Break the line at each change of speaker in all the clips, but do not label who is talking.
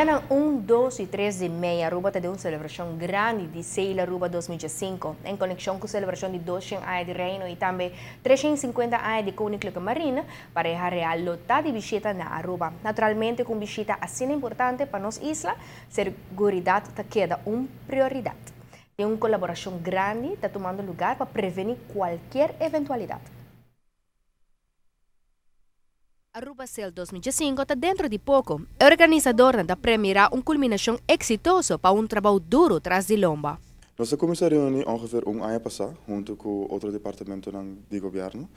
Dianan 1, 2 y 3 di mei, Aruba ta den un celebracion grandi di Sail Aruba 2015, en conexion cu celebracion di 200 aña di Reino y tambe 350 aña di Koninklijke Marine, Pareha Real lo ta di bishita na Aruba. Naturalmente, cu un bishita asina importante pa nos isla, seguridad ta keda un prioridad. Tin un colaboracion grandi ta tumando lugar pa preveni cualkier eventualidad. Aruba Sail 2015 ta dentro di poco. E organisadornan ta premira un culminacion exitoso pa un trabou duro tras di lomba.
Nos a cuminsa reuni ongeveer un aña pasa hunto cu otro departamentonan di gobierno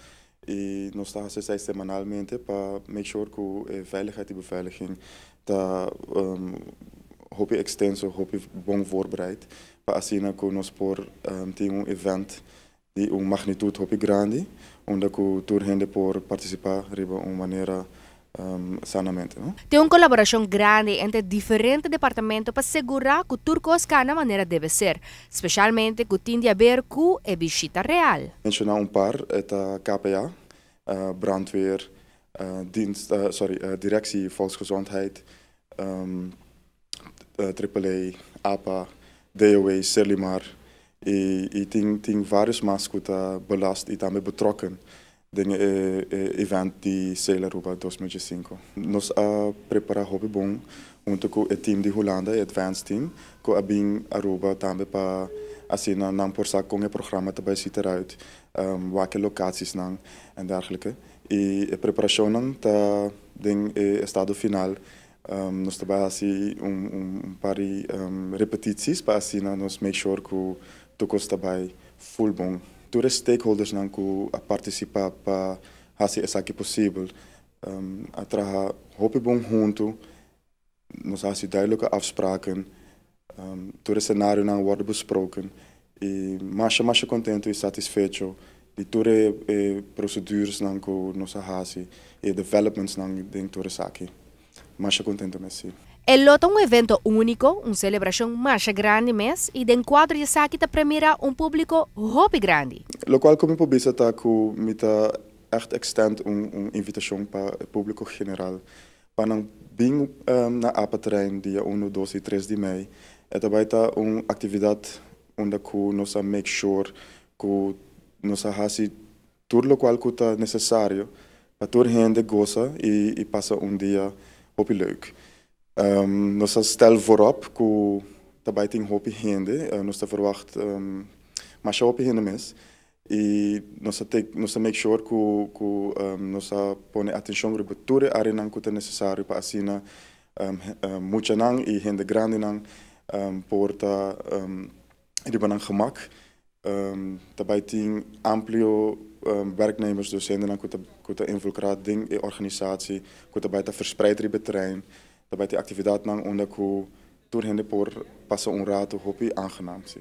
y nos ta haci esey semanalmente pa make sure cu e veiligheid y beveiliging ta hopi extenso, hopi bon voorbereid pa asina cu nos por tin un event di un magnitud hopi grandi unda cu tur hende por participa riba un manera sanamente. No?
Tin un colaboracion grandi entre diferente departamento pa sigura cu tur cos cana manera debe ser, specialmente cu tin di haber cu e bishita real.
Menciona un par, ta KPA, brandweer, dienst, sorry, Directie Volksgezondheid, AAA, APA, DOW, Serlimar y tin varios mas cu ta belast y tambe betrokken den e event di Sail Aruba 2015. Nos a prepara hopi bon hunto cu e team di Hulanda, e Advanced Team, cu a bin Aruba tambe pa asina nan por sa con e programa ta bay ziet eruit, welke locaties nan en dergelijke. Y e preparacion ta den e estado final. Nos ta bay haci un par di repetities pa asina nos make sure cu tur cos ta bay full bon. Tur stakeholders nan cu a participa pa haci esaki posibel, a traha hopi bon hunto, nos a haci duidelijke afspraken, tur scenario nan worden besproken y masha masha contento y satisfecho di tur e procedures nan cu nos a haci y developments nan den tur esaki. Masha contento mes, si.
E lo ta un evento unico, un celebracion mas grandi mes y den cuadro di esaki ta premira un publico hopi grandi.
Locual cu mi por bisa ta cu mi ta echt extend un invitacion pa e publico general pa nan bin na APA terrein dia 1, 2 y 3 di mei. E tambe ta un actividad unda cu nos a make sure cu nos a haci tur locual cu ta necesario pa tur hende goza y pasa un dia hopi leuk. Nos a stel voorop cu tambe tin hopi hende, nos ta verwacht masha hopi hende mes y nos a make sure cu nos a pone atencion riba tur e areanan cu ta necesario pa asina muchanan y hende grandinan por ta riba nan gemak. Tambe tin amplio werknemers, dus hendenan cu ta involucra den e organisatie, cu tambe ta verspreid riba terrein. Tambe tin actividadnan unda cu tur hende por pasa un rato hopi aangenaam. Si.